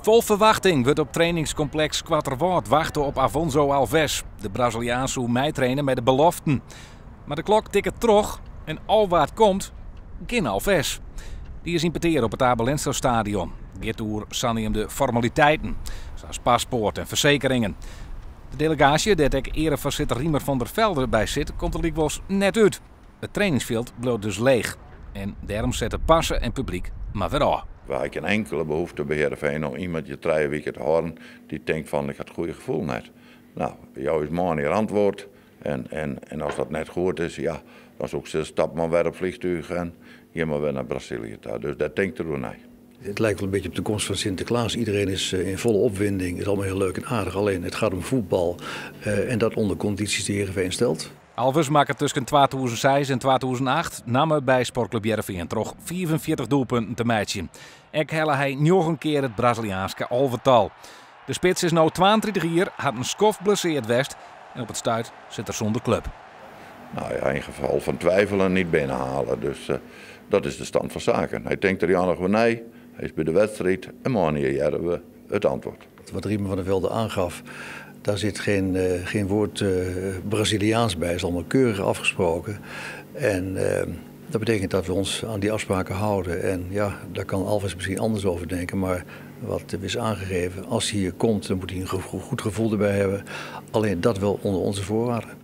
Fol ferwachting wurdt op trainingskompleks Skoatterwâld wachte op Afonso Alves. De Braziliaan soe meitraine mei de beloften. Mar de klok tikket troch en al wa't komt, gjin Alves. Dy is yn petear op it Abe Lenstra Stadion. Giet oer saneamde formaliteiten, sa as paspoart en fersekeringen. De delegaasje, dêr't ek earefoarsitter Riemer van der Velde by sit, komt der lykwols net út. It trainingsfjild bliuwt dus leech en dêrom sette parse en publyk mar wer ôf. We ha gjin inkelde behoefte by Heerenveen om iemand hjir 3 wike te hâlden dy't tinkt fan: ik ha it goede gefoel net. No, jou ús moarn hjir antwurd en as dat net goed is, ja, dan soe ik sizze: stap mar wer op fleantúch en gean mar wer nei Brazilië ta. Dus dêr tinkt er oer nei. Het lijkt wel een beetje op de komst van Sinterklaas. Iedereen is in volle opwinding, is allemaal heel leuk en aardig. Alleen het gaat om voetbal en dat onder condities die Heerenveen stelt. Alves makke tusken 2006 en 2008 namme by Sportklup Hearrenfean troch 45 doelpunten te meitsjen. Ek helle hy 9 kear it Braziliaanske alvetal. De spits is no 32 jier, hat in skoft blessearre west en op it stuit sit er sûnder klup. Nou ja, in geval van twijfelen niet binnenhalen. Dus dat is de stand van zaken. Hy tinkt der noch oer nei, hy is by de wedstriid en moarn hearre we it antwurd. Wat Riemer van der Velde aangaf, daar zit geen woord Braziliaans bij. Het is allemaal keurig afgesproken. En dat betekent dat we ons aan die afspraken houden. En ja, daar kan Alves misschien anders over denken. Maar wat is aangegeven, als hij hier komt, dan moet hij een goed gevoel erbij hebben. Alleen dat wel onder onze voorwaarden.